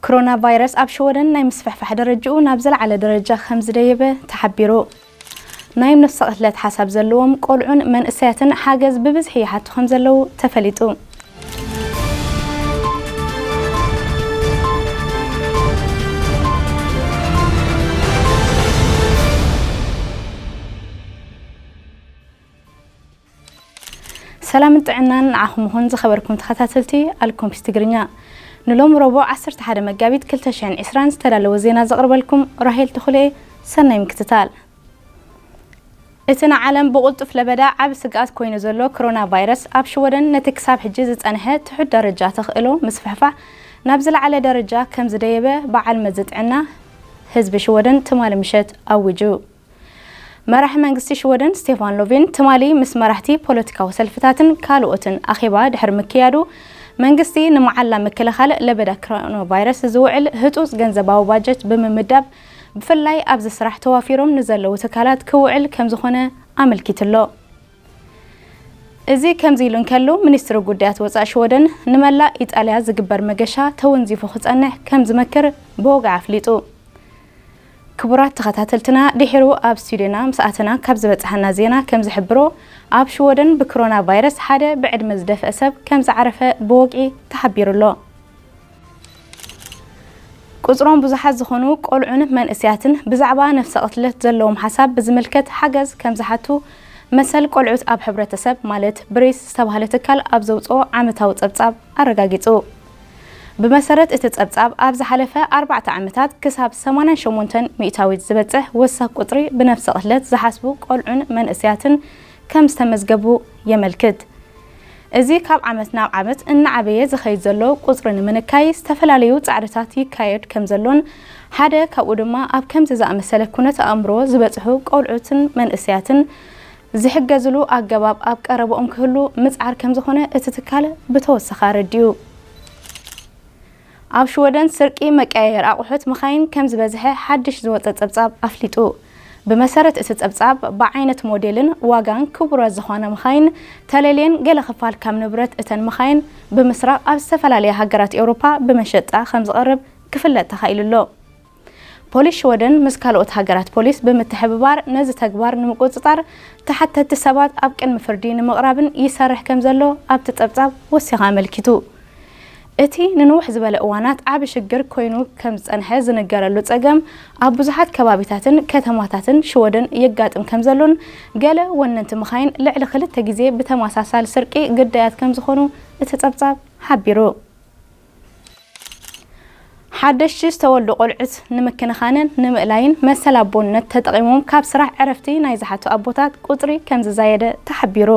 ኮሮና ቫይረስ ኣብ ሽወደን ናይ ምስፍሕፋሕ ደረጃኡ ናብ ዝለዓለ ደረጃ ከም ዝደየበ ተሓቢሩ። ናይ ነፍሰ ቅትለት ሓሳብ ዘለዎም ቆልዑን መንእሰያትን ሓገዝ ብብዝሒ ይሓቱ ከም ዘለዉ ተፈሊጡ። ሰላምን ጥዕናን ንዓኹም ይኹን ዝኸበርኩም ተኸታተልቲ ኣልኮምፒስ ትግርኛ። ንሎም ረቡዕ ዓሰርተ ሓደ መጋቢት ክልተ ሽሕን ዕስራን ዝተዳለወ ዜና ዘቕርበልኩም ራሄል ተኹልኤ። ሰናይ ምክትታል። እቲ ንዓለም ብቕልጡፍ ለበዳ ዓቢ ስግኣት ኮይኑ ዘሎ ኮሮና ቫይረስ ኣብ ሽወደን ነቲ ክሳብ ሕጂ ዝጸንሐ ትሑት ደረጃ ተኽእሎ ምስፍሕፋሕ ናብ ዝለዓለ ደረጃ ከም ዝደየበ በዓል መዚ ጥዕና ህዝቢ ሽወደን ትማሊ ምሸት ኣዊጁ። መራሒ መንግስቲ ሽወደን ስቴፋን ሎቪን ትማሊ ምስ መራሕቲ ፖለቲካዊ ሰልፍታትን ካልኦትን ኣኼባ ድሕሪ ምክያዱ፣ መንግስቲ ንመዓላ ምክልኻል ለበዳ ኮሮና ቫይረስ ዝውዕል ህጹጽ ገንዘባዊ ባጀት ብምምዳብ፣ ብፍላይ ኣብዚ ስራሕ ተዋፊሮም ንዘለዉ ትካላት ክውዕል ከም ዝኾነ ኣመልኪቱ ኣሎ። እዚ ከምዚ ኢሉ እንከሎ፣ ሚኒስትሪ ጉዳያት ወጻኢ ሽወደን ንመላእ ኢጣልያ ዝግበር መገሻ ተወንዚፉ ክጸንሕ ከም ዝመክር ብወግዒ ኣፍሊጡ። ክቡራት ተኸታተልትና፣ ድሒሩ ኣብ ስቱዲዮና ምስ ኣተና ካብ ዝበጽሓና ዜና ከም ዝሕብሮ፣ ኣብ ሽወደን ብኮሮና ቫይረስ ሓደ ብዕድመ ዝደፍአ ሰብ ከም ዝዓረፈ ብወግዒ ተሓቢሩ ኣሎ። ቁጽሮም ብዙሓት ዝኾኑ ቆልዑን መንእሰያትን ብዛዕባ ነፍሰ ቅትለት ዘለዎም ሓሳብ ብዝምልከት ሓገዝ ከም ዝሓቱ መሰል ቆልዑት ኣብ ሕብረተሰብ ማለት ብሬስ ዝተባህለ ትካል ኣብ ዘውጽኦ ዓመታዊ ጸብጻብ ኣረጋጊጹ። ብመሰረት እቲ ጸብጻብ፣ ኣብ ዝሓለፈ ኣርባዕተ ዓመታት ክሳብ ሰማንያን ሸሞንተን ሚእታዊት ዝበጽሕ ወሳኽ ቁጽሪ ብነፍሰ ቅትለት ዝሓስቡ ቆልዑን መንእሰያትን ከም ዝተመዝገቡ የመልክት። እዚ ካብ ዓመት ናብ ዓመት እናዓበየ ዝኸይድ ዘሎ ቁጽሪ ንምንካይ ዝተፈላለዩ ጻዕርታት ይካየድ ከም ዘሎን ሓደ ካብኡ ድማ ኣብ ከምዚ ዝኣመሰለ ኩነት ኣእምሮ ዝበጽሑ ቆልዑትን መንእሰያትን ዝሕገዝሉ ኣገባብ ኣብ ቀረባኦም ክህሉ ምጽዓር ከም ዝኾነ እቲ ትካል ብተወሰኺ ኣረዲኡ። ኣብ ሽወደን ስርቂ መቀያየሪ ኣቑሑት መኻይን ከም ዝበዝሐ ሓድሽ ዝወጸ ጸብጻብ ኣፍሊጡ። ብመሰረት እቲ ጸብጻብ፣ ብዓይነት ሞዴልን ዋጋን ክቡራት ዝኾና መኻይን ተለልየን፣ ገለ ክፋል ካብ ንብረት እተን መኻይን ብምስራቕ ኣብ ዝተፈላለያ ሃገራት ኤውሮፓ ብመሸጣ ከም ዝቐርብ ክፍለጥ ተኻኢሉ ኣሎ። ፖሊስ ሽወደን ምስ ካልኦት ሃገራት ፖሊስ ብምትሕብባር ነዚ ተግባር ንምቁጽጻር ተሓተትቲ ሰባት ኣብ ቅድሚ ፍርዲ ንምቕራብን ይሰርሕ ከም ዘሎ ኣብቲ ጸብጻብ ወሲኻ ኣመልኪቱ። እቲ ንንውሕ ዝበለ እዋናት ዓቢ ሽግር ኮይኑ ከም ዝጸንሐ ዝንገረሉ ጸገም፣ ኣብ ብዙሓት ከባቢታትን ከተማታትን ሽወደን የጋጥም ከም ዘሎን፣ ገለ ወነንቲ መኻይን ልዕሊ ክልተ ግዜ ብተመሳሳሊ ስርቂ ግዳያት ከም ዝኾኑ እቲ ጸብጻብ ሓቢሩ። ሓደሽቲ ዝተወልዱ ቆልዑት ንምክንኻንን ንምእላይን መሰል ኣቦነት ተጠቒሞም ካብ ስራሕ ዕረፍቲ ናይ ዝሓቱ ኣቦታት ቁጽሪ ከም ዝዛየደ ተሓቢሩ።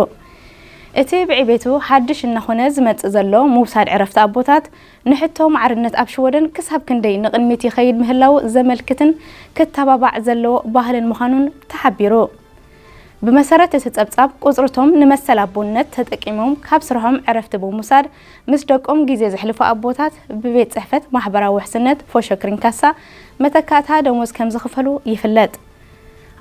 እቲ ብዕቤቱ ሓድሽ እናኾነ ዝመጽእ ዘሎ ምውሳድ ዕረፍቲ ኣቦታት፣ ንሕቶ ማዕርነት ኣብ ሽወደን ክሳብ ክንደይ ንቕድሚት ይኸይድ ምህላዉ ዘመልክትን ክተባባዕ ዘለዎ ባህልን ምዃኑን ተሓቢሩ። ብመሰረት እቲ ጸብጻብ፣ ቁጽርቶም ንመሰል ኣቦነት ተጠቂሞም ካብ ስርሖም ዕረፍቲ ብምውሳድ ምስ ደቆም ግዜ ዘሕልፉ ኣቦታት ብቤት ጽሕፈት ማሕበራዊ ውሕስነት ፎሾክሪንካሳ መተካእታ ደሞዝ ከም ዝኽፈሉ ይፍለጥ።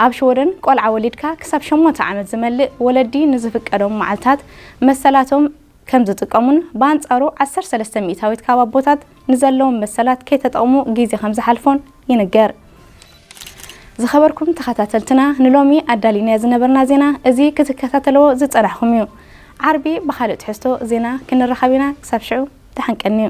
ኣብ ሽወደን ቆልዓ ወሊድካ ክሳብ ሸሞንተ ዓመት ዝመልእ ወለዲ ንዝፍቀዶም መዓልታት መሰላቶም ከም ዝጥቀሙን ብኣንጻሩ ዓሰርተ ሰለስተ ሚእታዊት ካብ ኣቦታት ንዘለዎም መሰላት ከይተጠቕሙ ግዜ ከም ዝሓልፎን ይንገር። ዝኸበርኩም ተኸታተልትና፣ ንሎሚ ኣዳሊናዮ ዝነበርና ዜና እዚ ክትከታተልዎ ዝጸናሕኩም እዩ። ዓርቢ ብኻልእ ትሕዝቶ ዜና ክንራኸብ ኢና። ክሳብ ሽዑ ደሓን ቀንዩ።